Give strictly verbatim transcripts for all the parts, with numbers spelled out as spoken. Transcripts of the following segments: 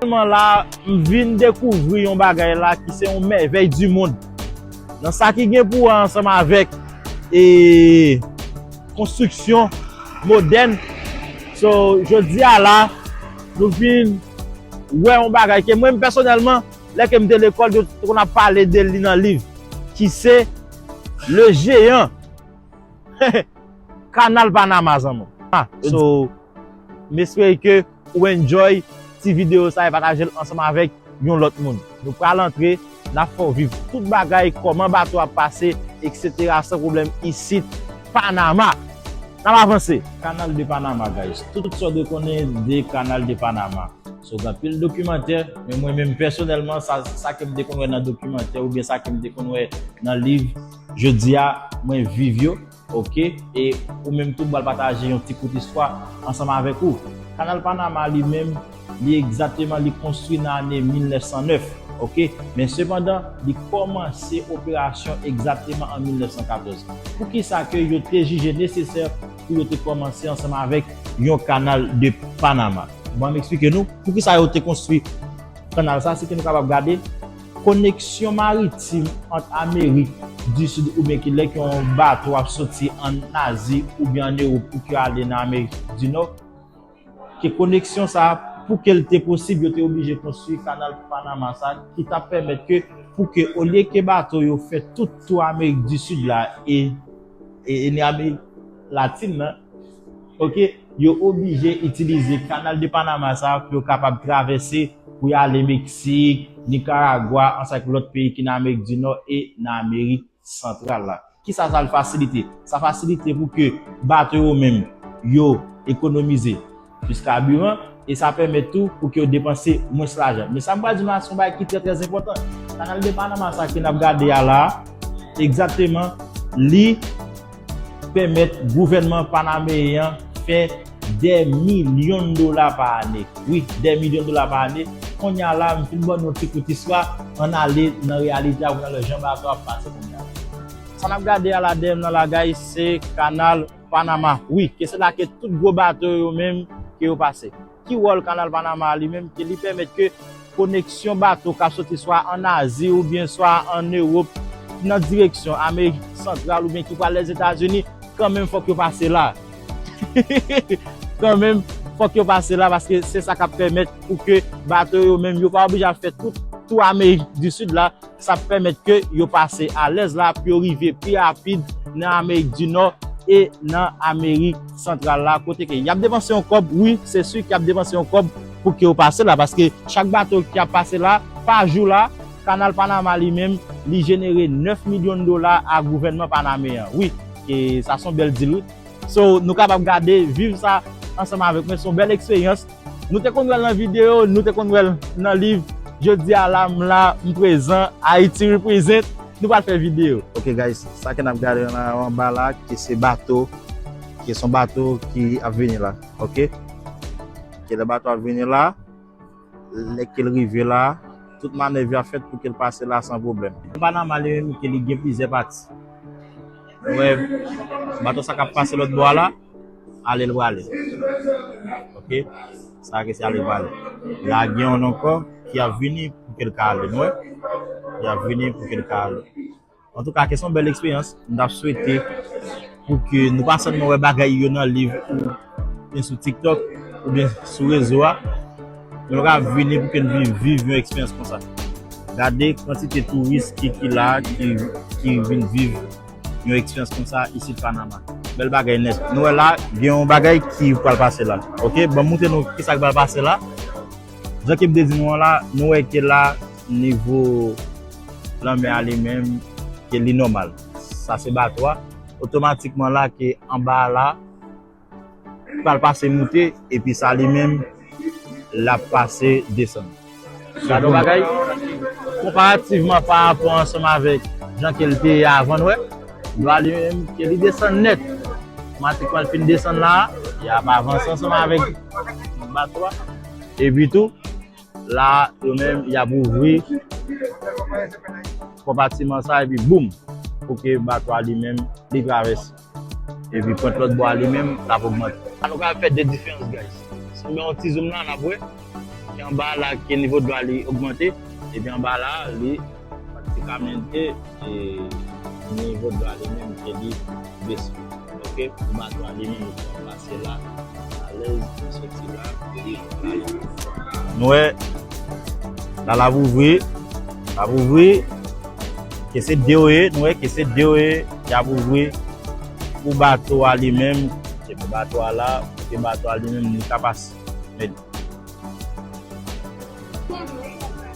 Finalman la, m vin dekouvri yon bagay la ki se yon mèvèy di mond. Nan sa ki gen pou wè ansanm avèk e konstriksyon modèn. So, jodi a la, nou vin wè yon bagay ke mwen pèsonèlman, lè ke m te lekòl, yo te konn ap pale de li nan liv, ki se le jeyan Kanal Panama, zanmi. Ah, so, m espere ke ou enjoy ti videyo sa e pataje l ansanm avèk yon lòt moun. Nou pral antre, n ap fè w viv tout bagay, kòman bato ap pase, eksetera, san pwoblèm isit, Panama. N ap avanse. Kanal de Panama, guys. Tout sa w dwe konnen de Kanal de Panama. So, gen anpil dokimantè, men mwen menm pèsonèlman, sa, sa ke m te konn wè nan dokimantè oubyen sa ke m te konn wè nan liv, jodi a, mwen viv yo, oke? E ou menm tou, m pral pataje yon ti kout istwa ansanm avèk ou. Kanal Panama li menm, li egzakteman, li konstwi nan ane mil nèf san nèf, oke? Men sepandan, li kòmanse operasyon egzakteman an mil nèf san katòz. Poukisa ke yo te jije nesesè pou yo te kòmanse ansanm avèk yon kanal de Panama? Bon, m eksplike nou poukisa yo te konstwi kanal sa, si ke nou kapab gade koneksyon maritim ant Amerik di Sid oubyen ki lè ke yon bato ap soti ann Azi oubyen ann Ewòp pou ke ale nan Amerik di Nò, ke koneksyon sa, pou ke l te posib, yo te oblije konstwi kanal Panama sa, ki t ap pèmèt ke, pou ke, olye ke bato yo fè tout tou Amerik di Sid la e, e, e ni Amerik Latin nan, oke, yo oblije itilize kanal de Panama sa pou yo kapab travèse, pou y ale Meksik, Nikaragwa, ansanm ak lòt peyi ki nan Amerik di Nò e nan Amerik Santral la. Kisa sa l fasilite? Sa fasilite pou ke bato yo menm, yo ekonomize plis kabiran, e sa pèmèt tou pou ke yo depanse mwens lajan. Men sa m pral di nou la, se yon bagay ki trè, trè enpòtan. Kanal de Panama sa ke n ap gade a la, egzakteman, li pèmèt gouvènman panameyen an fè dè milyon dola pa ane. Wi, dè milyon dola pa ane. Kounye a la, m fin ban nou yon ti kout istwa, ann ale nan reyalite a pou n al wè jan bato ap pase kounye a. Sa n ap gade a la dèyè m nan la, guys, se kanal Panama. Wi, ke se la ke tout gwo bato yo menm ke yo pase. Ki wòl kanal Panama a li menm? Ke li pèmèt ke koneksyon bato k ap soti swa ann Azi oubyen swa ann Ewòp nan direksyon Amerik Santral oubyen ki pral Lèzetazini, kanmenm fòk yo pase la. Kanmenm fòk yo pase la, paske se sa k ap pèmèt pou ke bato yo menm yo pa oblije ap fè tout tou Amerik di Sid la. Sa ap pèmèt ke yo pase alèz la pou yo rive pi rapid nan Amerik di Nò e nan Amerik Santral la, kote ke y ap depanse yon kòb, wi, se si ke y ap depanse yon kòb pou ke yo pase la, paske chak bato ki ap pase la, pa jou la, Kanal Panama li menm, li jenere nèf milyon dola a gouvènman panameyen an. Wi, e sa se yon bèl deal, wi. So, nou kapab gade, viv sa ansanm avèk mwen. Se yon bèl eksperyans. Nou te konn wè l nan videyo, nou te konn wè l nan liv. Jodi a la, m la, m prezan. Haiti represent. Nou pral fè videyo. Ok, guys, sa ke n ap gade la anba la, ki se bato, ki se yon bato ki ap vini la. Ok? Ke lè bato ap vini la, lè ke l rive la, tout manèv yo ap fèt pou ke l pase la san pwoblèm. Panama li menm, ke li gen plizyè pati. Nou wè bato sa k ap pase lòt bò a la, ale l prale. Ok? Sa ke se ale l prale. La gen yon ankò ki ap vini pou ke l ka ale. Nou wè? Ki ap vini pou ke l ka ale. Antouka, ke se yon bèl eksperyans. M t ap swete pou ke nou pa sèlman wè bagay yo nan liv oubyen sou TikTok oubyen sou rezo a, men nou ka vini pou ke n viv, viv yon eksperyans konsa. Gade kantite touris ki, ki la, ki, ki vin viv yon eksperyans konsa isit Panama. Bèl bagay nèt. Nou wè la, gen yon bagay ki pral pase la. Ok, ban m montre nou kisa ki pral pase la. Jan ke m te di nou an la, nou wè ke la, nivo lanmè a li menm, ke li nòmal. Sa se bato a. Otomatikman la, ke anba a la, pral pase moute, epi sa li menm, l ap pase desann. Gade yon bagay, konparativman pa rapò ansanm avèk jan ke l te ye avan, nou wè, dlo a li menm, ke li desann nèt. Otomatikman, l fin desann la, y ap avanse ansanm avèk bato a. Epi tou, la, yo menm, y ap ouvri konpatiman sa, epi boum, pou ke bato a li menm, li travèse. Epi pwent lòt bò a li menm, l ap ogmante. Sa nou ka fè de diferans, guys. Si nou gen yon ti zoom la, n ap wè. Ki anba la ke nivo dlo a li ogmante, epi anba la li pratikamente, e, nivo dlo a li menm ke li bese. Oke, pou bato a li menm li pase la alèz, li soti la, li ale. Nou wè, la l ap ouvri, l ap ouvri, ke se de yo ye, nou wè ke se de yo ye, y ap ouvri pou bato a li menm, se pou bato a la, pou ke bato a li menm li ka pase. Men,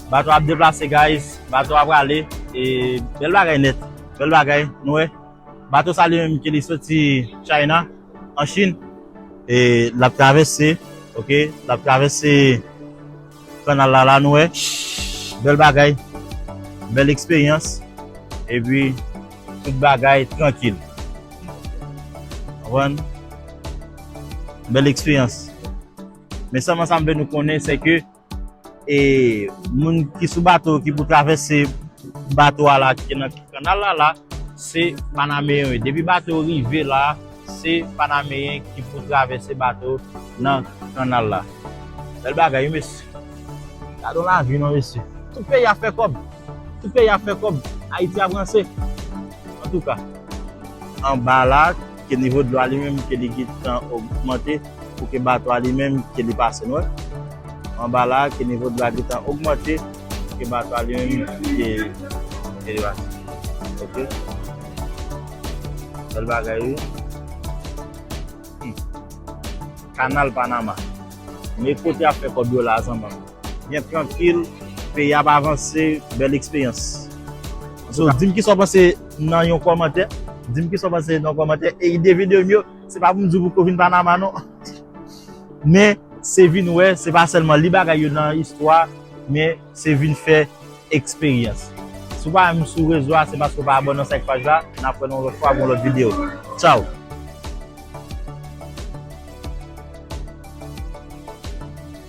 bato ap deplase, guys. Bato ap prale. E bèl bagay nèt. Bèl bagay. Nou wè. Bato sa li menm ki li soti China, an Chin. E l ap travèse. Oke. L ap travèse kanal la, la, nou wè. Bèl bagay. Bèl eksperyans. Epi, tout bagay trankil. Konprann? Bèl eksperyans. Men sèlman sa m vle nou konnen, se ke, e, moun ki sou bato, ki pou travèse bato a la, ki nan kanal la, la, se Panameyen yo. Depi bato yo rive la, se Panameyen ki pou travèse bato nan kanal la. Bèl bagay, wi, mesye. Gade yon lavi, non, mesye. Tout peyi ap fè kòb. Tout peyi ap fè kòb. Ayiti ap ranse. Antouka, anba la, ke nivo dlo a li menm, ke li gentan ogmante, pou ke bato a li menm, ke li pase, nou wè. Anba la, ke nivo dlo a gentan ogmante, pou ke bato a li menm, ke, ke li pase. Oke? Bèl bagay, wi. Hmm. Kanal Panama. Men kote ap fè kòb yo la, zanmi m. Byen trankil, peyi ap avanse, bèl eksperyans. So, di m kisa w panse nan yon kòmantè. Di m kisa w panse nan yon kòmantè. E ide videyo m yo, se pa pou m di w pou ko vin Panama, non. Men, se vin wè, se pa sèlman li bagay yo nan istwa, men se vin fè eksperyans. Si w pa menm sou rezo a, se paske w pa abòne ansanm ak paj la. N ap wè nou yon lòt fwa pou yon lòt videyo. Tchaw!